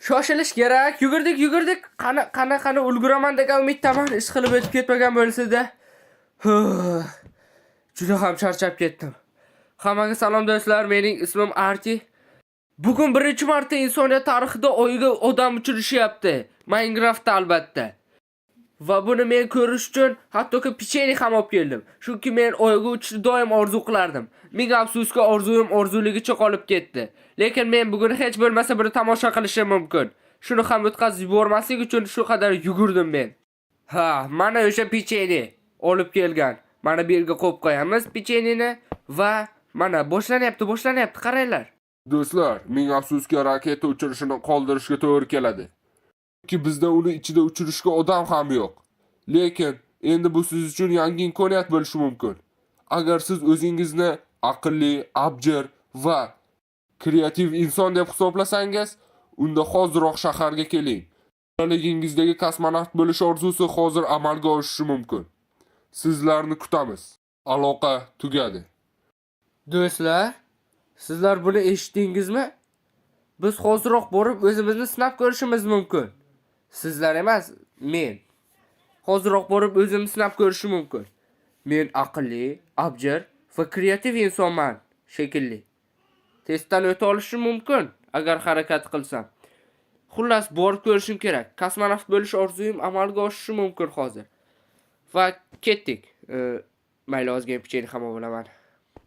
Shoshilish kerak. Yugurdik, yugurdik. Qani, qani, qani, ulguraman degan umiddaman. Ish qilib o'tib ketmagan bo'lsa-da. Juda ham charchab ketdim. Hammaga salom, do'stlar. Mening ismim Arti. Bugun birinchi marta insoniyat tarixida Oyga odam uchirishyapti. Minecraftda, albatta. Va buni men ko'rish uchun hattoki pechenye ham olib keldim. Chunki men Oyga uchishni doim orzu qilardim. Ming afsuski, orzuyim orzuligicha qolib ketdi. Lekin men bugun hech bo'lmasa buni tomosha qilishim mumkin. Shuni ham o'tkazib yubormaslik uchun shu qadar yugurdim men. Ha, mana o'sha pechenye olib kelgan. Mana bu yerga qo'yib qo'yamiz pechenyeni va mana boshlanyapti, boshlanyapti, qaranglar. Do'stlar, ming afsuski, raketa uchirishini qoldirishga to'g'ri keladi. Chunki bizda uni ichida uchirishga odam ham yo'q. Lekin endi bu siz uchun yangi imkoniyat bo'lishi mumkin. Agar siz o'zingizni aqlli, abjir va kreativ inson deb hisoblasangiz, unda hoziroq shaharga keling. Bolaligingizdagi kosmonavt bo'lish orzusi hozir amalga oshishi mumkin. Sizlarni kutamiz. Aloqa tugadi. Do'stlar, sizlar buni eshitdingizmi? Biz hoziroq borib o'zimizni sinab ko'rishimiz mumkin. Sizlar emas, men. Hoziroq borib o'zimni sinab ko'rishim mumkin. Men aqlli, abjir va kreativ insonman, shekilli. Testdan o'ta olishim mumkin, agar harakat qilsam. Xullas, borib ko'rishim kerak. Kosmonavt bo'lish orzuyim amalga oshishi mumkin hozir. Va ketdik. Mayli, ozgina pechenye ham olaman.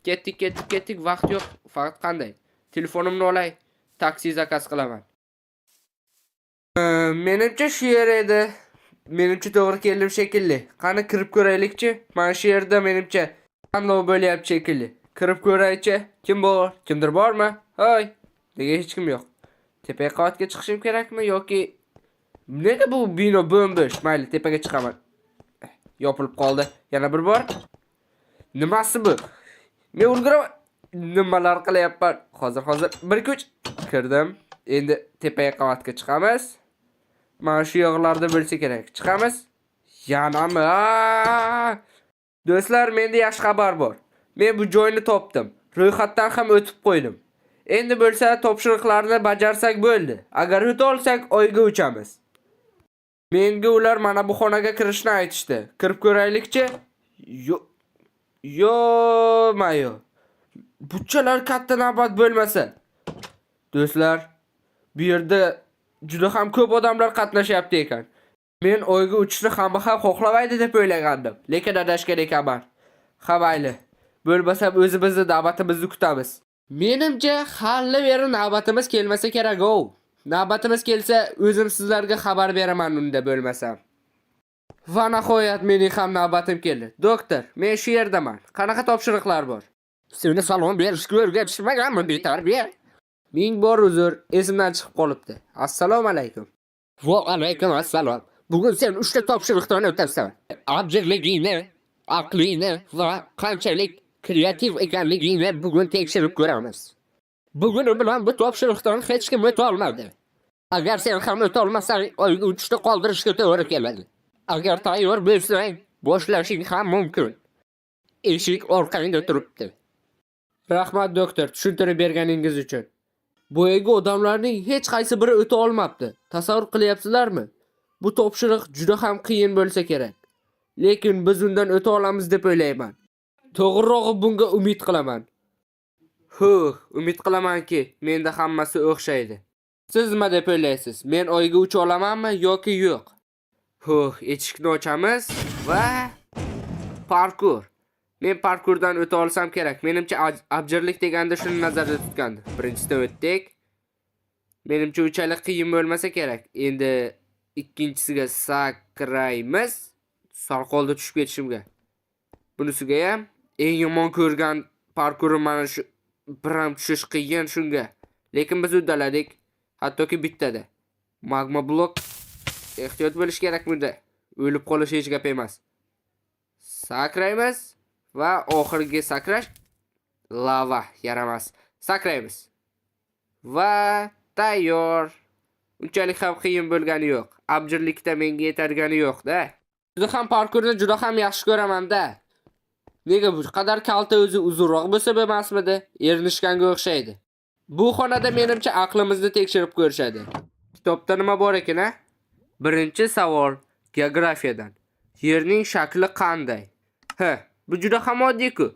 Ketdik, ketdik, ketdik. Vaqt yo'q. Faqat qanday? Telefonimni olay. Taksi zakaz qilaman. Menimcha shu yer edi. Menimcha to'g'ri keldim shekilli. Qani, kirib ko'raylikchi. Mana shu yerda menimcha tanlov bo'lyapti shekilli. Kirib ko'raychi. Kim bor? Kimdir bormi? Hoy. Nega hech kim yo'q? Tepaga qavatga chiqishim kerakmi yoki nega bu bino bo'm-bo'sh? Mayli, tepaga chiqaman. Yopilib qoldi. Yana bir bor. Nimasi bu? Men ulguraman. Nimalar qilyapman? Hozir, hozir. Bir kuch kirdim. Endi tepaga qavatga chiqamiz. Mana shu yoqlarda bo'lsa kerak. Chiqamiz. Yanami? Aa! Do'stlar, menda yaxshi xabar bor. Men bu joyni topdim. Ro'yxatdan ham o'tib qo'ydim. Endi bo'lsa topshiriqlarni bajarsak bo'ldi. Agar o'ta olsak, Oyga uchamiz. Menga ular mana bu xonaga kirishni aytishdi. Kirib ko'raylikchi. Yo, yo-mayo. Bunchalar katta navbat bo'lmasa. Do'stlar, bu yerda juda ham ko'p odamlar qatnashyapti ekan. Men Oyga uchishni hamma ham xohlamaydi deb o'ylagandim, lekin adashgan ekanman. Ha, mayli. Bo'lmasam o'zimizni navbatimizni kutamiz. Menimcha, hali beri navbatimiz kelmasa kerak-ov. Navbatimiz kelsa, o'zim sizlarga xabar beraman unda bo'lmasam. Va nihoyat mening ham navbatim keldi. Doktor, men shu yerdaman. Qanaqa topshiriqlar bor? Seni salom berishga o'rgatishmaganmi, betarbiya? Ming bor uzr, esimdan chiqib qolibdi. Assalomu alaykum. Va alaykum assalom. Bugun sen uchta topshiriqdan o'tasan. Abjirligingni, aqlingni va qanchalik kreativ ekanligingni bugun tekshirib ko'ramiz. Bugun bilan bu topshiriqdan hech kim o'ta olmadi. Agar sen ham o'ta olmasang, Oyga uchishni qoldirishga to'g'ri keladi. Agar tayyor bo'lsang, boshlashing ham mumkin. Eshik orqangda turibdi. Rahmat, doktor, tushuntirib berganingiz uchun. Boyagi odamlarning hech qaysi biri o'ta olmabdi. Tasavvur qilyapsizlarmi? Bu topshiriq juda ham qiyin bo'lsa kerak. Lekin biz undan o'ta olamiz deb o'ylayman. To'g'rirog'i, bunga umid qilaman. Huh, umid qilamanki, menda hammasi o'xshaydi. Siz nima deb o'ylaysiz? Men Oyga ucha olamanmi yoki yo'q? Huh, eshikni ochamiz va parkur. Men parkurdan o'ta olsam kerak. Menimcha, abjirlik deganda shuni nazarda tutgandi. Birinchisidan o'tdik. Menimcha, unchalik qiyin bo'lmasa kerak. Endi ikkinchisiga sakraymiz. Sal qoldi tushib ketishimga. Bunisiga ham eng yomon ko'rgan parkurim mana shu, biram tushish qiyin shunga. Lekin biz uddaladik. Hattoki bittada. Magma blok, ehtiyot bo'lish kerak bunda. O'lib qolish hech gap emas. Sakraymiz va oxirgi sakrash, lava yaramas. Sakraymiz. Va tayyor. Unchalik ham qiyin bo'lgani yo'q. Abjirlikda menga yetadigani yo'q-da. Juda ham parkurni juda ham yaxshi ko'raman-da. Nega bu qadar kalta o'zi, uzunroq bo'lsa bo'lmasmidi? Erinishganga o'xshaydi. Bu xonada menimcha aqlimizni tekshirib ko'rishadi. Kitobda nima bor ekan, a? Birinchi savol geografiyadan. Yerning shakli qanday? Ha, bu juda ham oddiy-ku.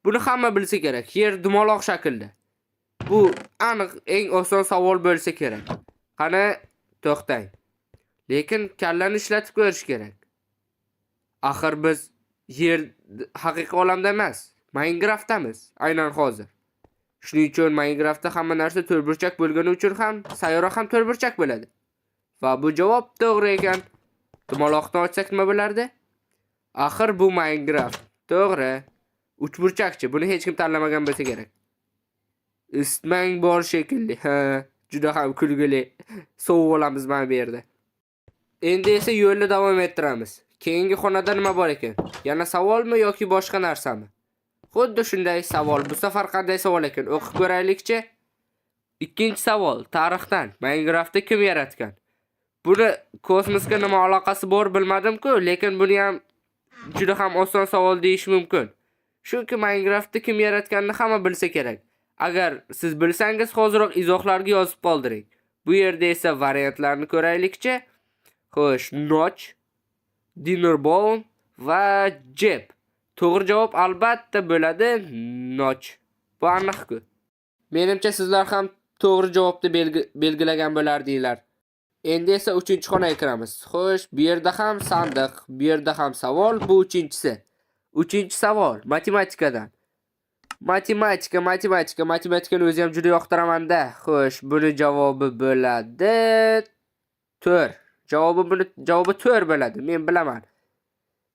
Buni hamma bilsa kerak. Yer dumaloq shaklda. Bu aniq eng oson savol bo'lsa kerak. Qani, to'xtang. Lekin kallani ishlatib ko'rish kerak. Axir biz yer haqiqiy olamda emas, Minecraftdamiz aynan hozir. Shuning uchun Minecraftda hamma narsa to'rtburchak bo'lgani uchun ham sayyora ham to'rtburchak bo'ladi. Va bu javob to'g'ri ekan. Dumaloqni ochsak nima bo'lardi? Axir bu Minecraft. To'g'ri. Uchburchakchi, buni hech kim tanlamagan bo'lsa kerak. Isitmang bor shekilli. Ha, juda ham kulgili. Sovib olamiz mana bu yerda. Endi esa yo'lni davom ettiramiz. Keyingi xonada nima bor ekan? Yana savolmi yoki boshqa narsami? Xuddi shunday savol. Bu safar qanday savol ekan? O'qib ko'raylikchi. Ikkinchi savol tarixdan. Minecraftni kim yaratgan? Buni kosmosga nima aloqasi bor bilmadim-ku, lekin buni ham juda ham oson savol deyish mumkin. Chunki Minecraftni kim yaratganini hamma bilsa kerak. Agar siz bilsangiz, hoziroq izohlarga yozib qoldiring. Bu yerda esa variantlarni ko'raylikchi. Xo'sh, Notch, Dinnerbone va Jeb. To'g'ri javob albatta bo'ladi Notch. Bu aniq-ku. Menimcha, sizlar ham to'g'ri javobni belgilagan bo'lardinglar. Endi esa uchinchi xonaga kiramiz. Xo'sh, bu yerda ham sandiq, bu yerda ham savol, bu uchinchisi. Uchinchi savol matematikadan. Matematika, matematika, matematikani o'zi ham juda yoqtiraman-da. Xo'sh, buni javobi bo'ladi 4. Javobi, buni javobi 4 bo'ladi. Men bilaman.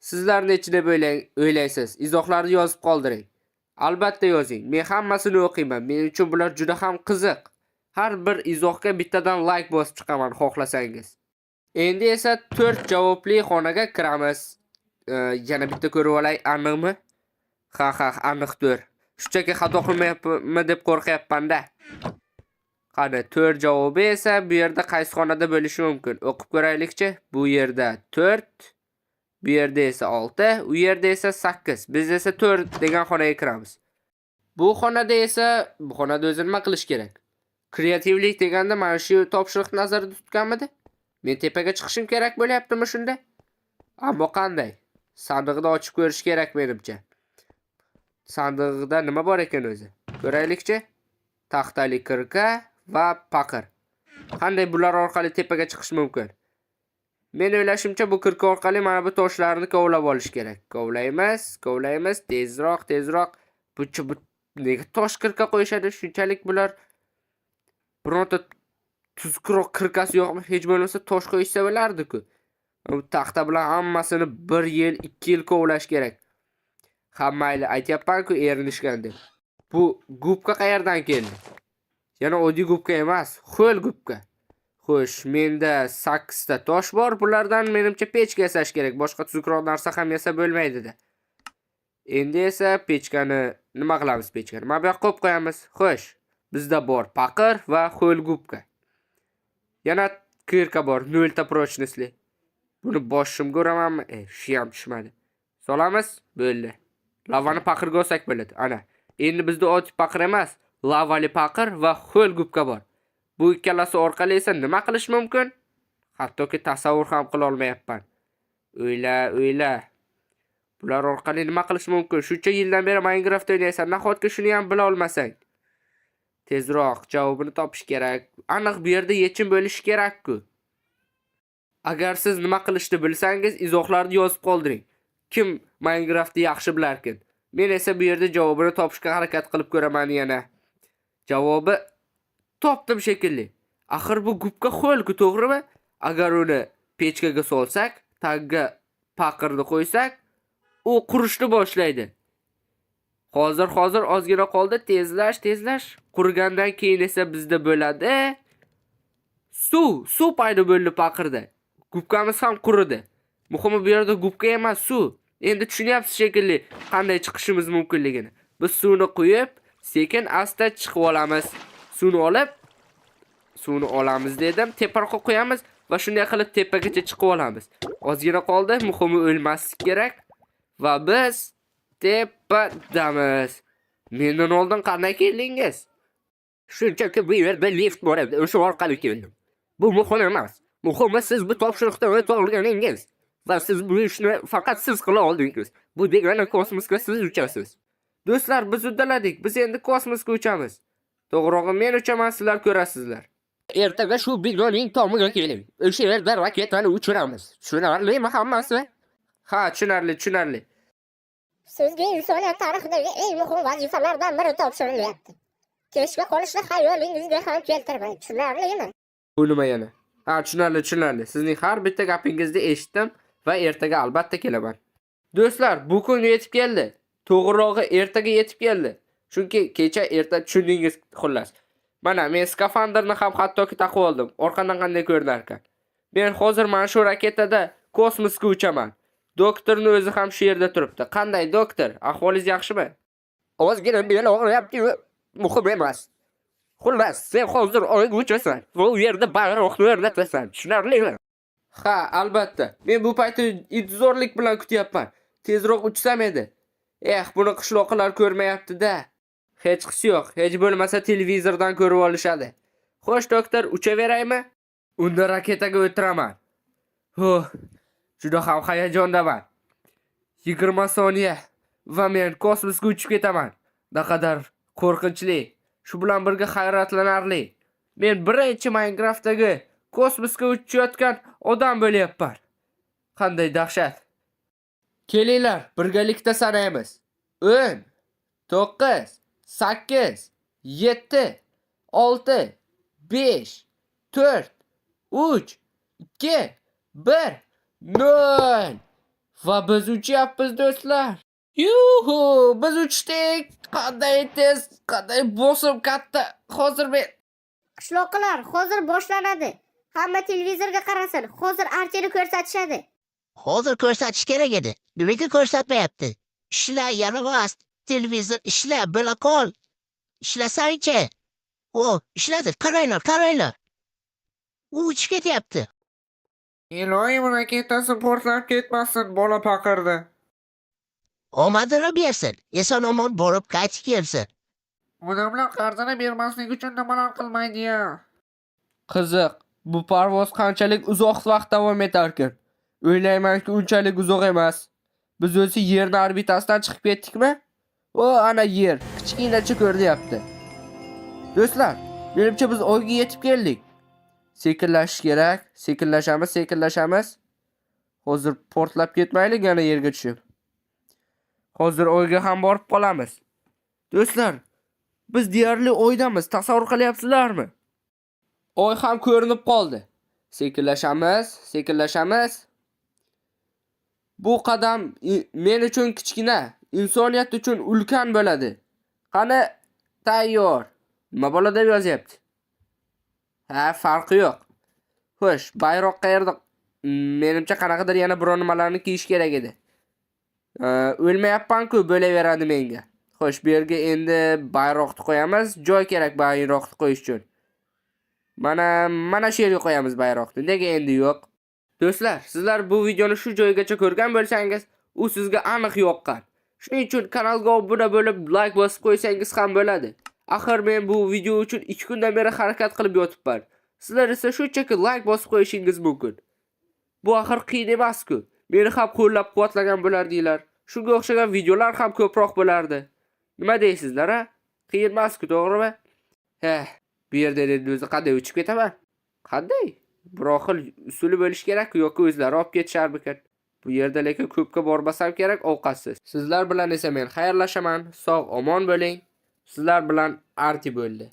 Sizlar nechi deb o'ylaysiz? Izohlarda yozib qoldiring. Albatta yozing. Men hammasini o'qiyman. Men uchun bular juda ham qiziq. Har bir izohga bittadan like bosib chiqaman xohlasangiz. Endi esa 4 javobli xonaga kiramiz. Yana bitta ko'rib olay, aniqmi? Ha, aniq 4. Shunchaki xato qilmayapmi deb qo'rqyapman-da. Qani, 4 javobi esa bu yerda qaysi xonada bo'lishi mumkin? O'qib ko'raylikchi. Bu yerda 4, bu yerda esa 6, u yerda esa 8. Biz esa 4 degan xonaga kiramiz. Bu xonada esa, bu xonada o'zi nima qilish kerak? Kreativlik deganda mana shu topshiriqni nazarda tutganmidi? Men tepaga chiqishim kerak bo'lyaptimi shunda? Ammo qanday? Sandiqni ochib ko'rish kerak menimcha. Sandiqda nima bor ekan o'zi? Ko'raylikchi. Taxtali кирка va paqir. Qanday bular orqali tepaga chiqish mumkin? Men o'ylashimcha, bu кирка orqali mana bu toshlarni kovlab olish kerak. Kovlaymiz, kovlaymiz, tezroq, tezroq. Bu nega tosh кирка qo'yishadi? Shunchalik bular birorta tuzukroq кирка si yo'qmi? Hech bo'lmasa tosh qo'yishsa bo'lardi-ku. Bu taxta bilan hammasini bir yil, 2 yil kovlash kerak. Ha, mayli, aytyapman-ku erinishgan deb. Bu губка qayerdan keldi? Yana oddiy губка emas, ho'l губка. Xo'sh, menda 8 ta tosh bor. Bulardan menimcha pechka yasash kerak. Boshqa tuzukroq narsa ham yasab bo'lmaydi-da. Endi esa pechkani nima qilamiz pechkani? Mana bu yoqqa qo'yib qo'yamiz. Xo'sh, bizda bor paqir va ho'l губка. Yana кирка bor, 0 ta прочность li. Buni boshimga uramanmi? E, shu ham tushmadi. Solamiz, bo'ldi. Lavani paqirga olsak bo'ladi. Ana. Endi bizda oddiy paqir emas, lavali paqir va ho'l губка bor. Bu ikkalasi orqali esa nima qilish mumkin? Hattoki tasavvur ham qila olmayapman. O'yla, o'yla. Bular orqali nima qilish mumkin? Shuncha yildan beri Minecraft o'ynaysan, nahotki shuni ham bila olmasang? Tezroq javobini topish kerak. Aniq bu yerda yechim bo'lishi kerak-ku. Agar siz nima qilishni bilsangiz, izohlarda yozib qoldiring. Kim Minecraftni yaxshi bilarkin? Men esa bu yerda javobini topishga harakat qilib ko'raman yana. Javobi topdim shekilli. Axir bu губка ho'l-ku, to'g'rimi? Agar uni pechkaga solsak, tagga paqirni qo'ysak, u qurishni boshlaydi. Hozir, hozir ozgina qoldi, tezlash, tezlash. Qurigandan keyin esa bizda bo'ladi suv, suv paydo bo'ldi paqirda. Губка miz ham quridi. Muhimi, bu yerda губка emas, suv. Endi tushunyapsiz shekilli qanday chiqishimiz mumkinligini. Biz suvni quyib, sekin asta chiqib olamiz. Suvni olib, suvni olamiz dedim, teparoqqa qo'yamiz va shunday qilib tepagacha chiqib olamiz. Ozgina qoldi, muhimi o'lmaslik kerak va biz tepadamiz. Mendan oldin qanday keldingiz? Shunchaki bu yerda lift bor edi, o'sha orqali keldim. Bu muhim emas. Muhimi siz bu topshiriqdan o'ta olganingiz. Va siz bu ishni faqat siz qila oldingiz. Bu degani kosmosga siz uchasiz. Do'stlar, biz uddaladik. Biz endi kosmosga uchamiz. To'g'rog'i men uchaman, sizlar ko'rasizlar. Ertaga shu binoning tomiga keling. O'sha yerda raketani uchiramiz. Tushunarlimi hammasi? Ha, tushunarli, tushunarli. Sizga insoniyat tarixidagi eng muhim vazifalardan biri topshirilyapti. Kechga qolishni xayolingizga ham keltirmang, tushunarlimi? Bu nima yana? Ha, tushunarli, tushunarli. Sizning har bitta gapingizni eshitdim va ertaga albatta kelaman. Do'stlar, bu kun yetib keldi. To'g'rirog'i ertaga yetib keldi. Chunki kecha erta tushundingiz xullas. Mana men skafandrni ham hattoki taqib oldim. Orqadan qanday ko'rinar ekan? Men hozir mana shu raketada kosmosga uchaman. Doktorni o'zi ham shu yerda turibdi. Qanday doktor? Ahvolingiz yaxshimi? Ozgina bel og'riyapti-yu, muhim emas. Xullas, sen hozir oyga uchasan va u yerda bayroqni o'rnatasan. Tushunarlimi? Ha, albatta. Men bu payti intizorlik bilan kutyapman. Tezroq uchsam edi. Eh, buni qishloqilar ko'rmayapti-da. Hechqisi yo'q. Hech bo'lmasa televizordan ko'rib olishadi. Xo'sh, doktor, uchaveraymi? Unda raketaga o'tiraman. Huh, juda ham hayajondaman. 20 soniya va men kosmosga uchib ketaman. Naqadar qo'rqinchli, shu bilan birga hayratlanarli. Men birinchi Minecraftdagi kosmosga uchayotgan odam bo'lyapman. Qanday dahshat. Kelinglar, birgalikda sanaymiz. 10 9 8 7 6 5 4 3 2 1 0. Va biz uchyapmiz do'stlar. Yuhu, biz uchdik. Qanday tez, qanday bosim katta. Hozir men Qishloqilar, hozir boshlanadi. Hamma televizorga qarasin, hozir archani ko'rsatishadi. Hozir ko'rsatish kerak edi. Nimaga ko'rsatmayapti? Ishla, yaramas. Televizor ishla, bo'la qol. Ishlasangchi. O, ishladi. Qaranglar, qaranglar. U uchib ketyapti. Iloyim raketasi portlab ketmasin, bola paqirdi. Omadini bersin. Eson omon borib qaytib kelsin. Odamlar qarzini bermaslik uchun nimalar qilmaydi ya? Qiziq, bu parvoz qanchalik uzoq vaqt davom etarkin? O'ylaymanki, unchalik uzoq emas. Biz o'zi Yerni orbitasidan chiqib ketdikmi? O, ana Yer kichkinacha ko'rinyapti. Do'stlar, menimcha biz Oyga yetib keldik. Sekinlashish kerak. Sekinlashamiz, sekinlashamiz. Hozir portlab ketmaylik yana yerga tushib. Hozir Oyga ham borib qolamiz. Do'stlar, biz deyarli Oydamiz. Tasavvur qilyapsizlarmi? Oy ham ko'rinib qoldi. Sekinlashamiz, sekinlashamiz. Bu qadam men uchun kichkina, insoniyat uchun ulkan bo'ladi. Qani, tayyor. Nima bo'ladi deb yozyapti. Ha, farqi yo'q. Xo'sh, bayroq qayerda? Menimcha qanaqadir yana biror nimalarni kiyish kerak edi. O'lmayapman-ku, bo'laveradi menga. Xo'sh, bu yerga endi bayroqni qo'yamiz. Joy kerak bayroqni qo'yish uchun. Mana shu yerga qo'yamiz bayroqni. Nega endi yo'q? Do'stlar, sizlar bu videoni shu joygacha ko'rgan bo'lsangiz, u sizga aniq yoqqan. Shuning uchun kanalga obuna bo'lib, like bosib qo'ysangiz ham bo'ladi. Axir men bu video uchun 2 kundan beri harakat qilib yotibman. Sizlar esa shunchaki like bosib qo'yishingiz mumkin. Bu axir qiyin emas-ku. Meni ham qo'llab-quvvatlagan bo'lardinglar. Shunga o'xshagan videolar ham ko'proq bo'lardi. Nima deysizlar, a? Qiyin emas-ku, to'g'rimi? Eh, bu yerda endi o'zi qanday uchib ketaman? Qanday? Biror xil usuli bo'lishi kerak yoki o'zlari olib ketisharmikan? Bu yerda lekin ko'pga bormasam kerak ovqatsiz. Sizlar bilan esa men xayrlashaman. Sog' omon bo'ling. Sizlar bilan Arti bo'ldi.